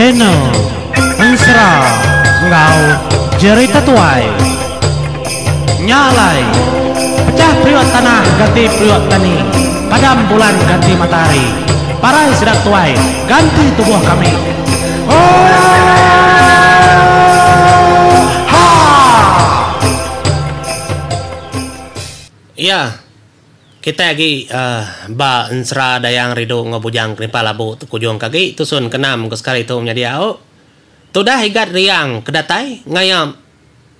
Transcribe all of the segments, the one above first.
Channel Ensera enggau Jerita Tuai. Nya alai, pecah periuk tanah ganti periuk tani, padam bulan ganti matahari, parai sida tuai ganti tubuh kami. Oohaa! Iya. Kitai agi ba ensera Dayang Ridu enggau Bujang Kelimpah Labu tu kujung ke agi tusun ke enam ke sekali tu menyadi au. Tudah Igat Riang ke datai ngaya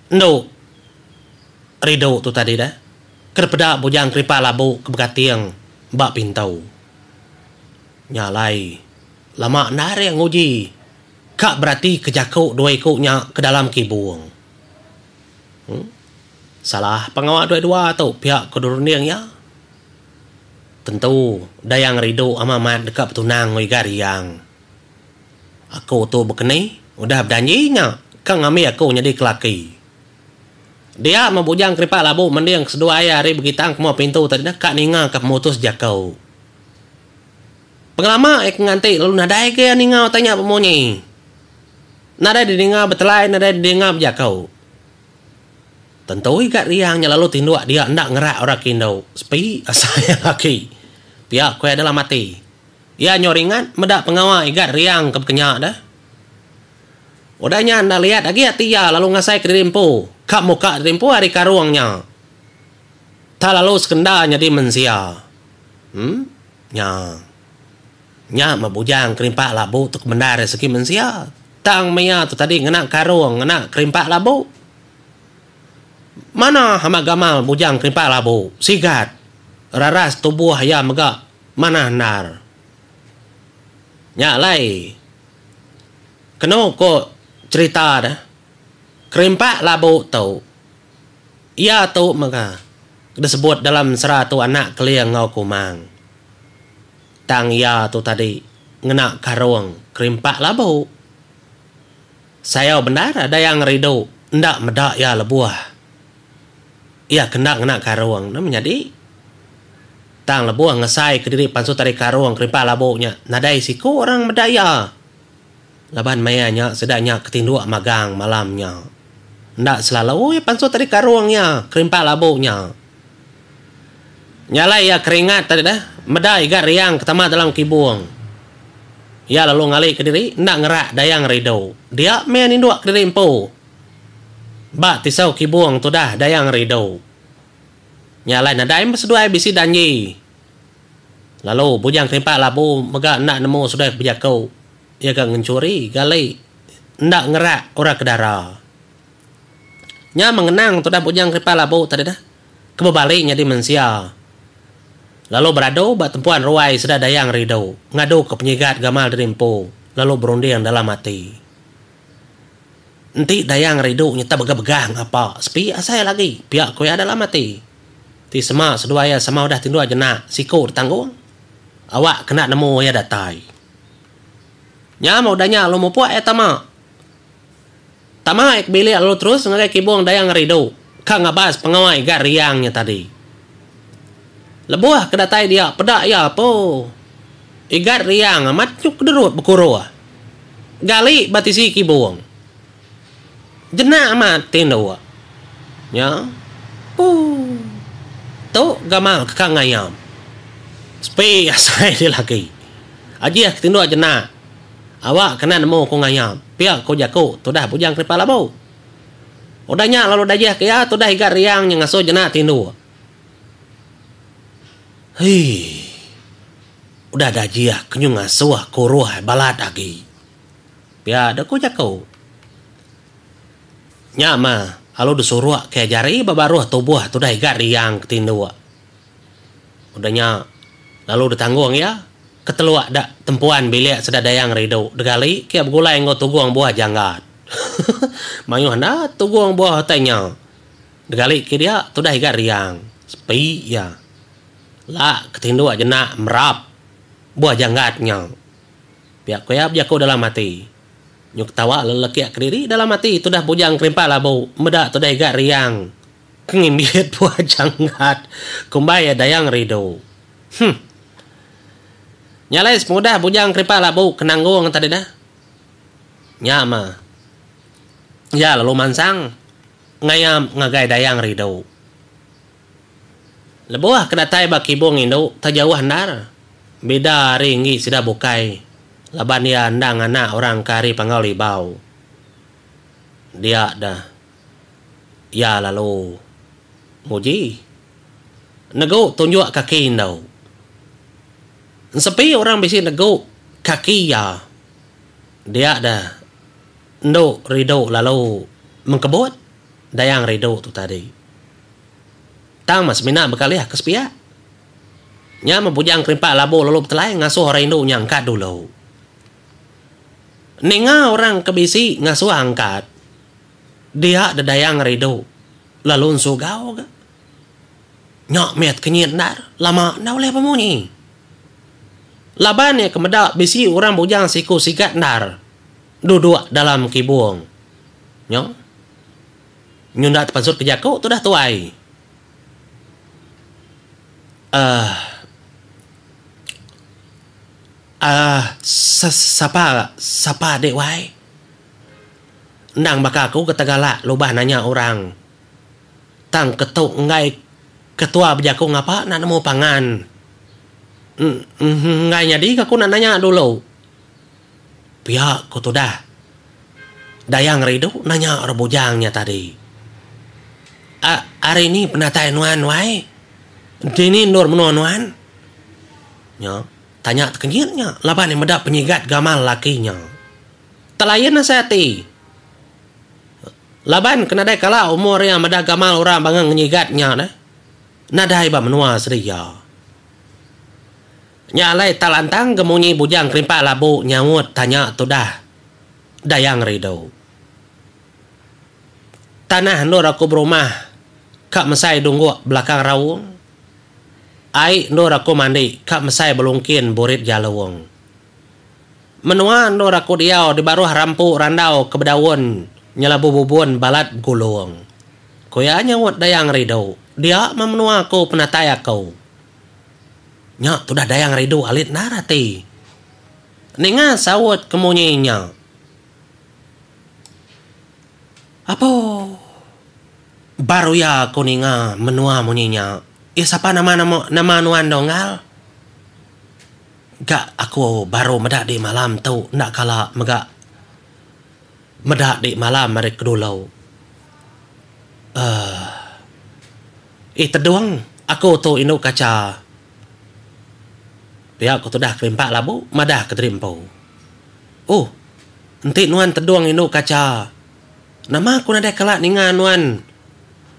endu Ridu tu tadi deh ke dipeda Bujang Kelimpah Labu ke begating ba pintu. Nya alai lama endar iya nguji ka berati ke jaku dua iku nya ke dalam kibung. Salah pengawa dua dua tu pia ke dirunding iya. Tentu Dayang Ridu amat amat deka betunang enggau Igat Riang. Aku tu bekeni udah bedanji nya ka ngambi aku nyadi ke laki. Dia meh Bujang Keripak Labu mending ke seduai iya ari begitang ke mua pintu tadi deka ninga ka pemutus jaku. Pengelama iya ke nganti lalu nadai ga iya ninga utai nya bemunyi. Nadai didinga betelai nadai didinga bejaku. Tentu igat riang nya lalu tinduk dia enda ngerak orang ke indu. Sepi asai iya laki. Pia ku iya dalam ati. Iya nyau ringat meda pengawa igat riang ke bekenya deh. Udah nya enda liat agi ati iya lalu ngasai kediri empu ka muka diri empu ari karung nya. Tak lalu sekenda nyadi mensia. Em. Nya. Nya meh bujang kerimpak labu tu kebendar ari segi mensia. Tang maya tu tadi ngena karung ngena kerimpak labu. Manah amat gamal bujang kerimpak labu, sigat. Raras tubuh iya mega manah endar. Nya alai kenu ko cherita ne kerimpak labu tu iya tu mega disebut dalam ensera tu anak Keling enggau Kumang. Tang iya tu tadi ngena karung kerimpak labu. Sayau bendar Dayang Ridu enda meda iya lebuh iya ke enda ngena karung ne menyadi. Tang lebuh ngesai kediri pansut ari karung kerimpak labu nya nadai siku orang meda iya. Laban maya nya sida nya ketinduk magang malam nya. Enda selalu iya pansut ari karung iya kerimpak labu nya. Nya alai iya keringat tadi deh meda igat riang ke tama dalam kibung. Iya lalu ngali kediri enda ngerak Dayang Ridu. Dia meh ninduk kediri empu. Ba tisau kibung tudah Dayang Ridu. Nya alai nadai meh seduai bisi danji. Lalu Bujang Kerimpak Labu mega enda nemu seduai ke bejaku. Iya ga ngenchuri gali enda ngerak orang ke dara. Nya mengenang tudah Bujang Keripak Labu tadi dah ke bebali nyadi mensia lalu beradu ba tempuan ruai sida Dayang Ridu ngaduka penyigat gamal diri empu lalu berunding dalam ati. Enti Dayang Ridu nyeta begah-begah ngapa sepi asai lagi pia ku iya dalam ati. Ti sema seduai iya sama udah tinduk jenak siku ditanggung awak kena nemu iya datai. Nya meh udah nya lalu mupuk iya tama. Tama ai ke bilik lalu terus ngagai kibung Dayang Ridu ka ngabas pengawa Igat Riang nya tadi. Lebuh ke datai dia peda iya po Igat Riang amat nyuk kederut bekuruh gali ba tisi kibung. Jenak amat tinduk nya puu tu gamal ke ka ngayam sepi asai dilagi ajih ke tinduk jenak. Awak kena nemu ku ngaya, pia ku jaku tudah Bujang Keripak Labu. Udah nya lalu dajih ke iya tudah Igat Riang nya ngasuh jenak tinduk. Hii. Udah dajih ke nyu ngasuh kuruh balat agi. Pia deh ku jaku. Nya mah lalu disuruk ke jari ba baruh tubuh tudah Igat Riang ke tinduk. Udah nya, lalu ditanggung iya ke teluk da tempuan bilik sida Dayang Ridu degali ke begulai enggau tugung buah janggat. Mayuh enda tugung buah utai nya. Degali ke dia tudah igat riang. Sepi iya. La ke tinduk jenak merap buah janggat nya. Pia ku iya bejaku dalam ati. Nyu ketawa lelekik kediri dalam ati tudah Bujang Kerimpak Labu meda tudah igat riang. Ke ngimbit buah janggat kumbai iya Dayang Ridu. Huh. Nya alai sepengudah Bujang Keripak Labu ke nanggung tadi dah. Nya mah. Iya lalu mansang ngayam ngagai Dayang Ridu. Lebuh ke datai ba kibung indu tak jauh endar bida ari enggi sida bukai laban iya endang anak orang ke ari Panggau Libau. Dia deh iya lalu nguji negu tunjuk kaki indu. Ensepi orang bisi negu kaki iya dia deh endu Ridu lalu mengkebut Dayang Ridu tu tadi. Tang meh semina bekalih ke sepiak. Nya meh Bujang Kerimpak Labu lalu betelai ngasuh orang indu nya angkat dulu. Ninga orang ke bisi ngasuh angkat, dia dedayang ridu lalu ensugau ga. Nya meh tekenyit endar, lama enda ulih bemunyi. Laban iya ke meda bisi orang bujang siku sigat endar duduk dalam kibung nya. Nyunda tepansut ke jaku tudah tuai. Uhh. Uhh sapa sapa adik wai. Endang baka aku ke tegalak lubah nanya orang. Tang ketu enggai ketua bejaku ngapa enda nemu pangan. Enggai nyadi ke aku nak nanya dulu. Pia ku tudah. Dayang Ridu nanya orang bujang nya tadi. A ari ni penatai nuan wai? Dini endur menua nuan? Nya tanya tekenyit nya laban iya meda penyigat gamal laki nya. Telain asai ati. Laban ke nadai kala umur iya meda gamal orang bangang ngenyigat nya deh. Nadai ba menua sedia. Nya alai tak lantang ke munyi Bujang Kerimpak Labu nyaut tanya tudah Dayang Ridu. Tanah endur aku berumah ka mesai dungguk belakang raung. Ai endur aku mandi ka mesai belungkin burit jalung. Menua endur aku diau di baruh rampu randau ke bedaun nyelabu bubun balat begulung. Ku iya nyaut Dayang Ridu, dia meh menua aku penatai aku. Nya tudah Dayang Ridu alit endar ati ninga saut ke munyi nya. Apo baru iya ku ninga menua munyi nya. Iya sapa nama nama nuan dong ngal. Ga aku baru meda di malam tu enda kala mega meda di malam ari kedulo. Uhh. Ih tedung aku tu indu kacha. Pia ku tudah kerimpak labu madah ke diri empu. Uh enti nuan tedung indu kacha nama ku nadai kala ninga nuan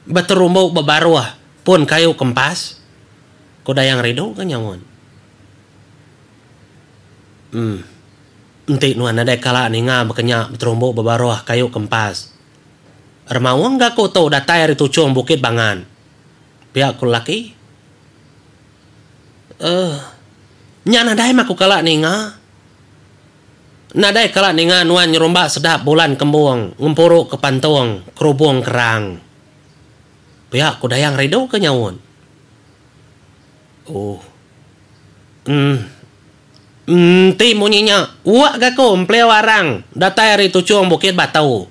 beterumbu ba baruh pun kayu kempas? Ku Dayang Ridu ke nyaut. Em enti nuan nadai kala ninga baka nya beterumbu ba baruh kayu kempas. Remaung ga aku tu datai ari tuchung Bukit Bangan. Pia ku lelaki. Ehh. Nya nadai mah aku kala ninga. Nadai kala ninga nuan nyerumba sedap bulan kembung ngempuru ke pantung kerubung kerang. Pia ku Dayang Ridu ke nyaut. Ohh. Emm. Enti munyi nya, uak ga aku empeliau arang datai ari tuchung Bukit Batu.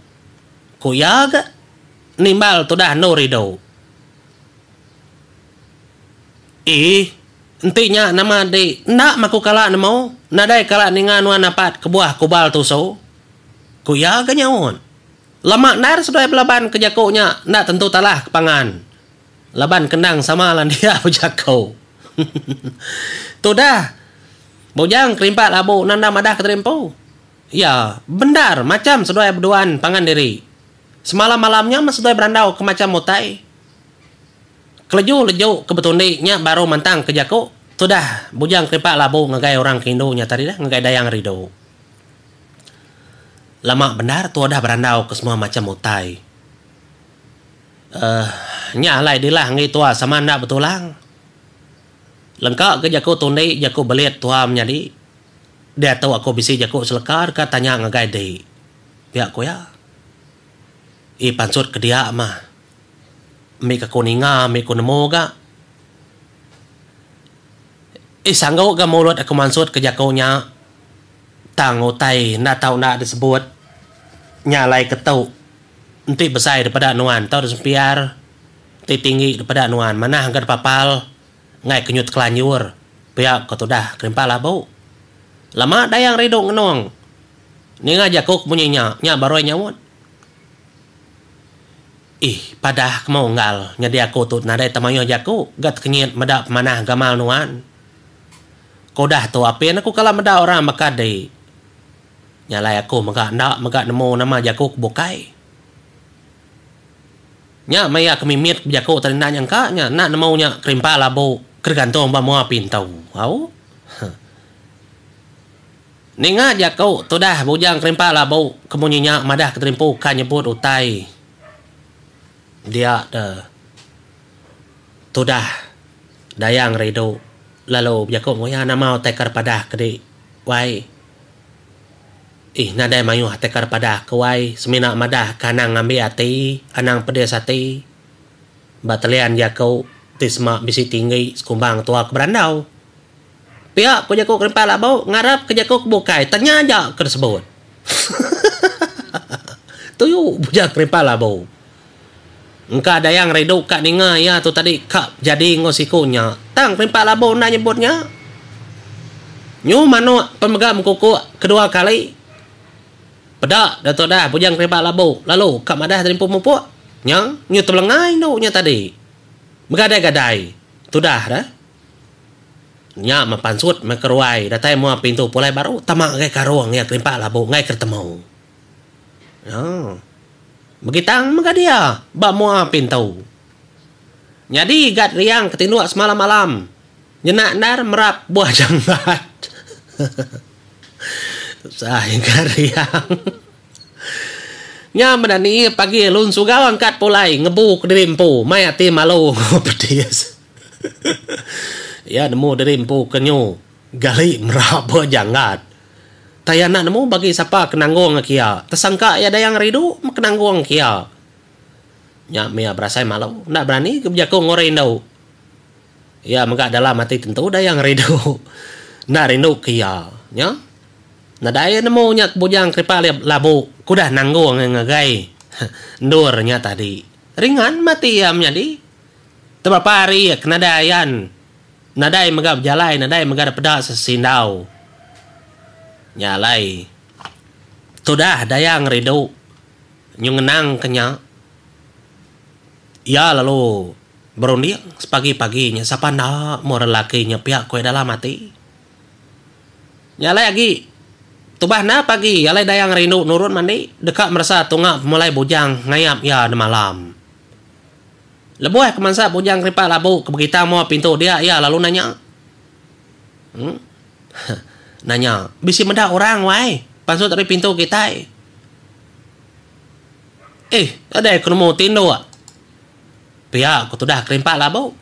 Ku iya ga nimbal tudah endu ridu. Ih, enti nya nama di enda maku kala nemu, nadai kala ninga nuan napat kebuah kubal tusu. Ku iya ga nyaut. Lama endar seduai belaban ke jaku nya enda tentu talah ke pangan. Laban kendang sama lan dia bejaku. Tudah Bujang kerimpak labu nanda madah ke diri empu. Iya, bendar macham seduai beduan pangan diri. Semalam-malam nya meh seduai berandau ke macham utai. Keleju-leju ke betundi nya baru mantang ke jaku tudah Bujang Kerimpak Labu ngagai orang ke indu nya tadi dah, ngagai Dayang Ridu. Lama bendar tua dah berandau ke semua macham utai. Uhh nya alai dilah enggi tua sama enda betulang. Lengka ke jaku tundi jaku belit tua menyadi. Diatu aku bisi jaku seleka deka tanya ngagai di. Pia ku iya. Ii pansut ke dia mah. Ambi ke aku ninga ambi ku nemu ga. Ii sanggu ga mulut aku mansut ke jaku nya. Tang utai enda tau enda disebut. Nya alai ketu enti besai daripada nuan tau disempiar, enti tinggi daripada nuan manah ga dipapal enggai ke nyut kelanjur pia ko tudah Kerimpak Labu. Lama Dayang Rindu ngenung ninga jaku ke munyi nya, nya baru iya nyaut. Ih, padah ke mau unggal nyadi aku tu nadai temayuh jaku ga tekenyit meda pemanah gamal nuan. Ke udah tu apin aku kala meda orang baka di. Nya alai aku mega enda mega nemu nama jaku ke bukai. Nya maya ke mimit ke bejaku tadi enda nyangka nya enda nemu nya kerimpak labu ke digantung ba mua pintu. Au. Ninga jaku tudah Bujang Kerimpak Labu ke munyi nya madah ke terimpu ka nyebut utai dia de tudah Dayang Ridu lalu bejaku enggau iya nama utai ka dipadah ke di wai. Ih nadai mayuh utai ka dipadah ke wai semina madah ke anang ngambi ati anang pedis ati ba telian jaku ti sema bisi tinggi sekumbang tua ke berandau. Pia ku jaku Kerimpak Labu ngarap ke jaku ke bukai tanya aja ke disebut. Tuyu bujang Kerimpak Labu. Engka Dayang rindu ka ninga iya tu tadi ka jadi enggau siku nya tang Kerimpak Labu enda nyebut nya. Nyu manuk pen mega mekukuk kedua kali. Peda Dato Dah bujang Kerimpak Labu lalu ka madah diri empu mupuk nya nyu tebelenga indu nya tadi. Begadai-gadai tudah dah. Nya meh pansut meh ke ruai datai mua pintu pulai baru tama ngagai karung iya kerimpak labu enggai ke ditemu. Nya. Begitang mega dia ba mua pintu. Nyadi gat riang ke tinduk semalam-malam nyenak endar merap buah janggat. Tusah gat riang. Nya meda ni pagi lun sugau angkat pulai ngebu kediri empu mai ati malu enggau pedis. Iya nemu diri empu ke nyu gali mera ba janggat. Tang iya enda nemu bagi sapa ke nanggung ke iya. Tesangka iya Dayang Ridu meh ke nanggung ke iya. Nya mih iya berasai malu enda berani ke bejaku enggau orang indu. Iya mega dalam ati tentu Dayang Ridu enda rindu ke iya. Nya nadai iya nemu nya ke Bujang Keripak Labu ke udah nanggung iya ngagai endur nya tadi. Ringan mati iya menyadi. Teberapa hari ke nadai ayan, nadai mega bejalai, nadai mega dipeda sesindau. Nya alai, tudah Dayang Rindu nyu ngenang ke nya. Iya lalu berunding sepagi-pagi nya sapa enda meh orang lelaki nya pia ku iya dalam ati. Nya alai agi tubah enda pagi alai Dayang Rindu nurun mandi deka meresa tunga pemulai bujang ngayap iya demalam. Lebuh ke mansa Bujang Keripak Labu ke begitang mua pintu dia iya lalu nanya. Em. Nanya, bisi meda orang wai pansut ari pintu kitai. Eh, nadai ku nemu tinduk. Pia ku tudah Kerimpak Labu.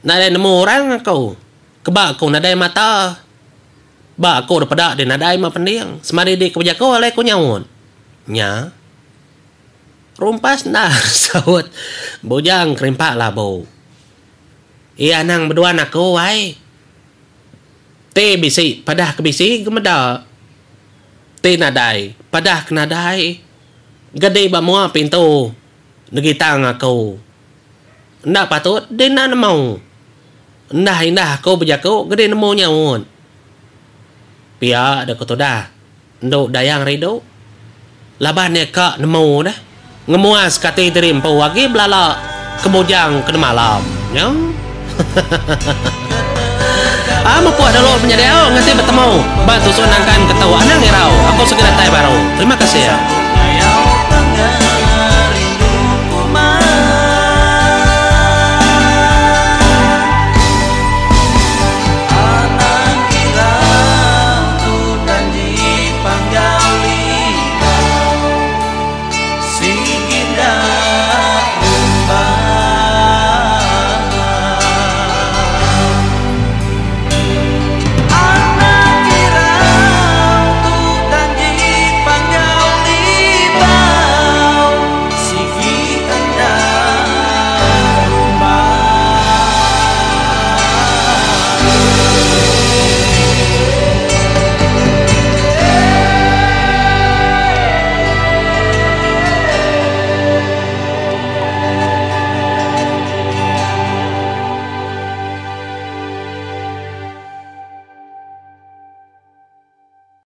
Nadai nemu orang aku. Keba aku nadai mata. Ba aku dipeda deh nadai meh pending. Semadi di ke bejaku alai ku nyaut. Nya. Rumpas endar saut Bujang Kerimpak Labu. Iya anang beduan aku ai. Ti bisi padah ke bisi ga meda. Ti nadai padah ke nadai. Gedi ba mua pintu negitang aku. Enda patut di enda nemu. Endah indah aku bejaku gedi nemu nyaut. Pia deh ku tudah. Endu Dayang Ridu laban iya ka nemu deh ngemuas ke ati diri empu agi belala ke bujang ke demalam nya. Aa mupuk dulu menyadi au nganti betemu ba tusun nangkan ke tu anang irau aku segi datai baru. Terima kasih.